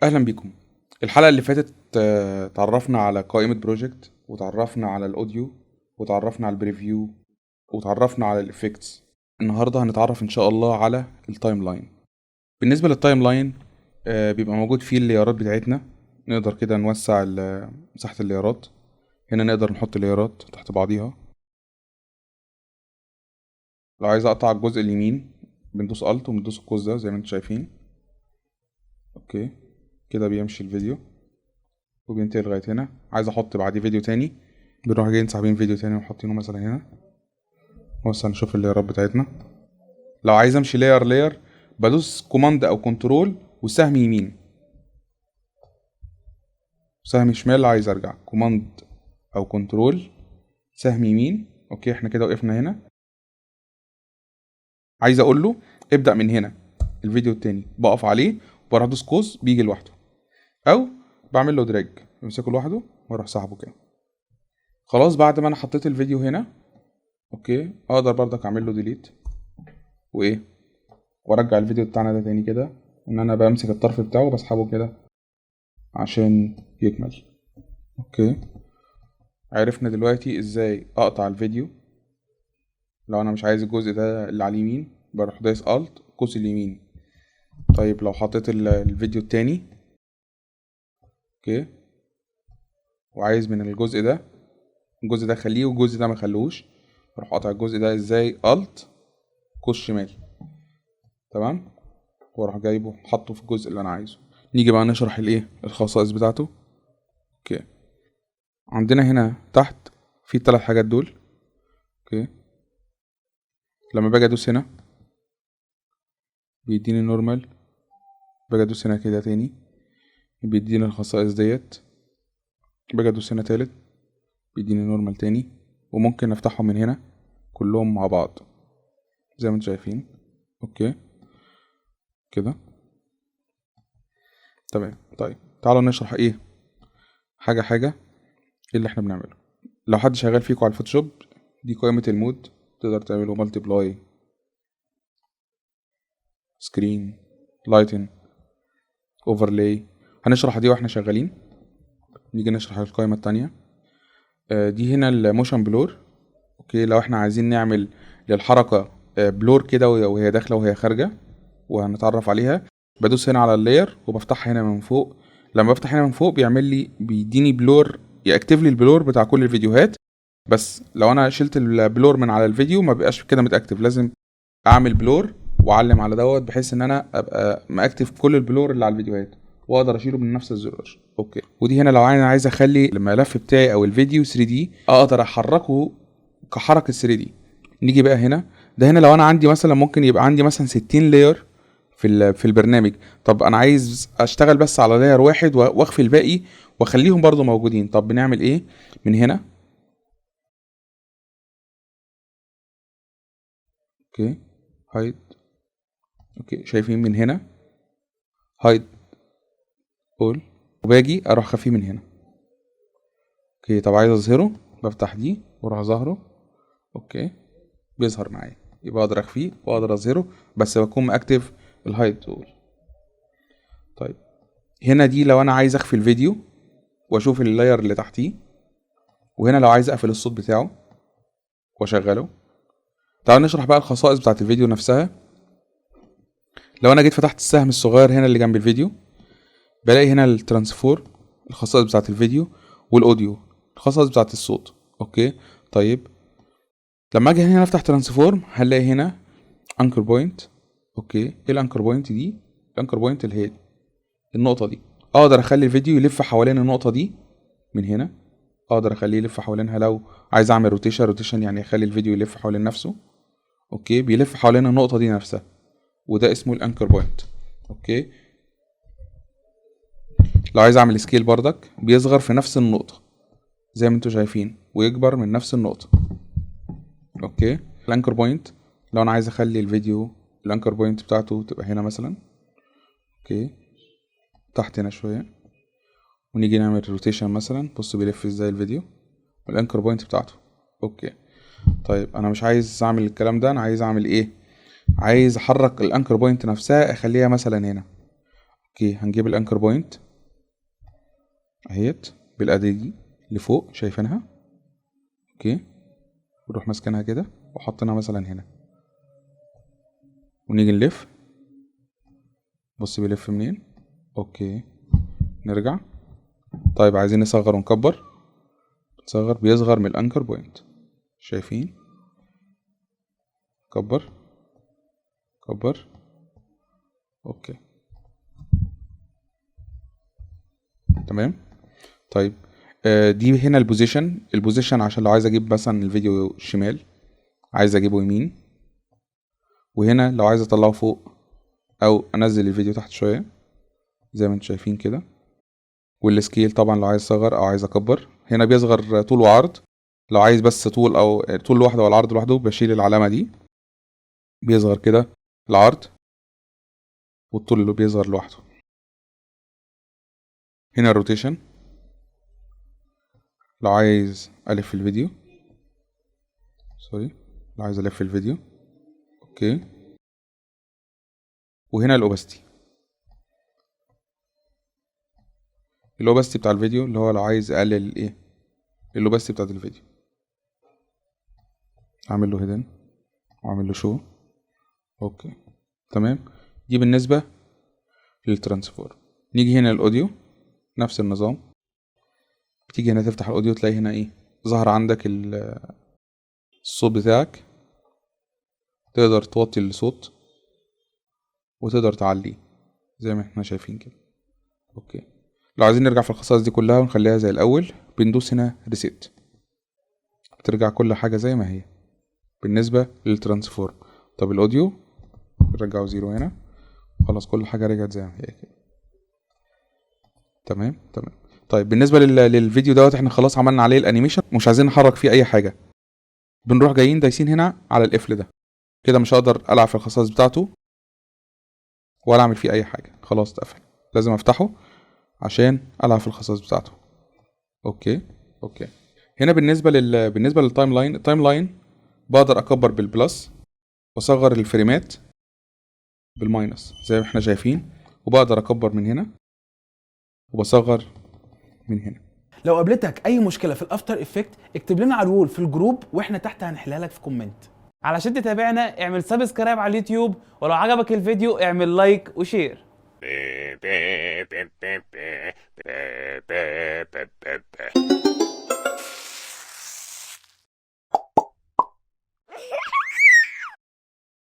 اهلا بيكم. الحلقة اللي فاتت تعرفنا على قائمة project، وتعرفنا على ال audio، وتعرفنا على ال preview، وتعرفنا على ال effects. النهارده هنتعرف ان شاء الله على ال timeline. بالنسبة لل timeline بيبقى موجود فيه ال layerات بتاعتنا، نقدر كده نوسع مساحة ال layerات. هنا نقدر نحط layerات تحت بعضيها. لو عايز اقطع الجزء اليمين بندوس Alt وبندوس القوس ده زي ما انتم شايفين. okay كده بيمشي الفيديو وبينتهي لغاية هنا. عايز احط بعديه فيديو تاني، بنروح جايين ساحبين فيديو تاني وحاطينه مثلا هنا. بص هنشوف ال layerات بتاعتنا. لو عايز امشي layer layer بدوس command او control وسهم يمين، سهم شمال. عايز ارجع command او control سهم يمين. okay احنا كده وقفنا هنا. عايز اقول له ابدأ من هنا الفيديو التاني، بقف عليه وبروح ادوس قوس بيجي لوحده، او بعمل له drag بمسكه لوحده واروح سحبه كده. خلاص بعد ما انا حطيت الفيديو هنا okay اقدر برضك اعمل له delete وايه، وارجع الفيديو بتاعنا ده تاني كده، ان انا بمسك الطرف بتاعه وبسحبه كده عشان يكمل. okay عرفنا دلوقتي ازاي اقطع الفيديو. لو انا مش عايز الجزء ده اللي على اليمين بروح دايس Alt قوس اليمين. طيب لو حطيت الفيديو التاني okay وعايز من الجزء ده، الجزء ده خليه والجزء ده ما خلوش، اروح قاطع الجزء ده ازاي؟ Alt قوس شمال، تمام، واروح جايبه حاطه في الجزء اللي انا عايزه. نيجي بقى نشرح الايه الخصائص بتاعته. okay عندنا هنا تحت في الثلاث حاجات دول. okay لما باجي ادوس هنا بيديني normal، باجي ادوس هنا كده تاني بيديني الخصائص ديت، باجي ادوس هنا تالت بيديني normal تاني، وممكن افتحهم من هنا كلهم مع بعض زي ما انتم شايفين. okay كده تمام. طيب تعالوا نشرح ايه حاجة حاجة ايه اللي احنا بنعمله. لو حد شغال فيكم على الفوتوشوب دي قائمة ال mode، تقدر تعمله multiply، screen، lighten، overlay. هنشرح دي واحنا شغالين. نيجي نشرح القائمة التانية. دي هنا ال motion blur. okay لو احنا عايزين نعمل للحركة blur كده وهي داخلة وهي خارجة وهنتعرف عليها، بدوس هنا على ال layer وبفتحها هنا من فوق. لما بفتح هنا من فوق بيعمل لي، بيديني blur، يactivate لي ال blur بتاع كل الفيديوهات. بس لو انا شلت ال blur من على الفيديو ما بيبقاش كده متactivate، لازم اعمل blur واعلم على دوت بحيث ان انا ابقى مactivate كل ال blur اللي على الفيديوهات واقدر اشيله من نفس الزرار. okay ودي هنا لو انا عايز اخلي الملف بتاعي او الفيديو 3D اقدر احركه كحركه 3D. نيجي بقى هنا، ده هنا لو انا عندي مثلا ممكن يبقى عندي مثلا 60 layer في البرنامج. طب انا عايز اشتغل بس على layer واحد واخفي الباقي واخليهم برضو موجودين. طب بنعمل ايه؟ من هنا okay hide. okay شايفين من هنا hide all، وباجي اروح خفيه من هنا. okay طب عايز اظهره، بفتح دي واروح اظهره. okay بيظهر معايا، يبقى اقدر اخفيه واقدر اظهره بس بكون مactivate ال hide all. طيب هنا دي لو انا عايز اخفي الفيديو واشوف ال layer اللي تحتيه، وهنا لو عايز اقفل الصوت بتاعه واشغله. تعالوا نشرح بقى الخصائص بتاعت الفيديو نفسها. لو انا جيت فتحت السهم الصغير هنا اللي جنب الفيديو بلاقي هنا ال transform، الخصائص بتاعت الفيديو، وال audio، الخصائص بتاعت الصوت. okay طيب لما اجي هنا افتح transform هنلاقي هنا anchor point. okay ايه ال anchor point دي؟ ال anchor point اللي هي دي النقطة دي، اقدر اخلي الفيديو يلف حوالين النقطة دي من هنا، اقدر اخليه يلف حوالينها. لو عايز اعمل rotation، rotation يعني اخلي الفيديو يلف حوالين نفسه. okay بيلف حوالين النقطة دي نفسها، وده اسمه ال anchor point. okay لو عايز اعمل scale بردك بيصغر في نفس النقطة زي ما انتم شايفين ويكبر من نفس النقطة. okay ال anchor point لو انا عايز اخلي الفيديو ال anchor point بتاعته تبقى هنا مثلا، okay تحت هنا شوية، ونيجي نعمل rotation مثلا، بصوا بيلف ازاي الفيديو وال anchor point بتاعته. okay طيب انا مش عايز اعمل الكلام ده، انا عايز اعمل ايه؟ عايز احرك ال anchor point نفسها اخليها مثلا هنا. okay، هنجيب ال anchor point اهيت بالاداة دي لفوق شايفينها. okay، نروح ماسكينها كده وحاطينها مثلا هنا، ونيجي نلف، بص بيلف منين. okay، نرجع. طيب عايزين نصغر ونكبر، نصغر، بيصغر من ال anchor point، شايفين؟ كبر كبر. okay تمام. طيب دي هنا ال position، ال position عشان لو عايز اجيب مثلا الفيديو شمال، عايز اجيبه يمين، وهنا لو عايز اطلعه فوق او انزل الفيديو تحت شوية زي ما انتم شايفين كده. وال scale طبعا لو عايز اصغر او عايز اكبر، هنا بيصغر طول وعرض، لو عايز بس طول او طول لوحده ولا عرض لوحده بشيل العلامة دي، بيصغر كده العرض والطول اللي بيصغر لوحده. هنا ال rotation لو عايز الف الفيديو، sorry لو عايز الف الفيديو. okay، وهنا ال opacity، ال opacity بتاع الفيديو اللي هو لو عايز اقلل الايه ال opacity بتاعت الفيديو، اعمل له hidden واعمل له show. okay تمام، دي بالنسبة لل transform. نيجي هنا ال audio نفس النظام، بتيجي هنا تفتح ال audio تلاقي هنا ايه ظهر عندك الصوت بتاعك، تقدر توطي الصوت وتقدر تعليه زي ما احنا شايفين كده. okay، لو عايزين نرجع في الخصائص دي كلها ونخليها زي الاول بندوس هنا reset، بترجع كل حاجة زي ما هي بالنسبة لل transform. طب ال audio نرجعه zero هنا، خلاص كل حاجة رجعت زي ما هي كده. تمام تمام. طيب بالنسبة للفيديو دوت احنا خلاص عملنا عليه ال animation، مش عايزين نحرك فيه اي حاجة، بنروح جايين دايسين هنا على القفل ده كده، مش هقدر العب في الخصائص بتاعته ولا اعمل فيه اي حاجة، خلاص اتقفل، لازم افتحه عشان العب في الخصائص بتاعته. okay okay. هنا بالنسبة لل timeline، ال timeline بقدر اكبر بال plus واصغر الفريمات بال minus زي ما احنا شايفين، وبقدر اكبر من هنا وبصغر من هنا. لو قابلتك اي مشكلة في ال After Effects اكتب لنا على ال wall في ال group واحنا تحت هنحلها لك في comment. علشان تتابعنا اعمل subscribe على اليوتيوب، ولو عجبك الفيديو اعمل like و share. Beep, beep, beep, beep, beep, beep, beep, beep, beep.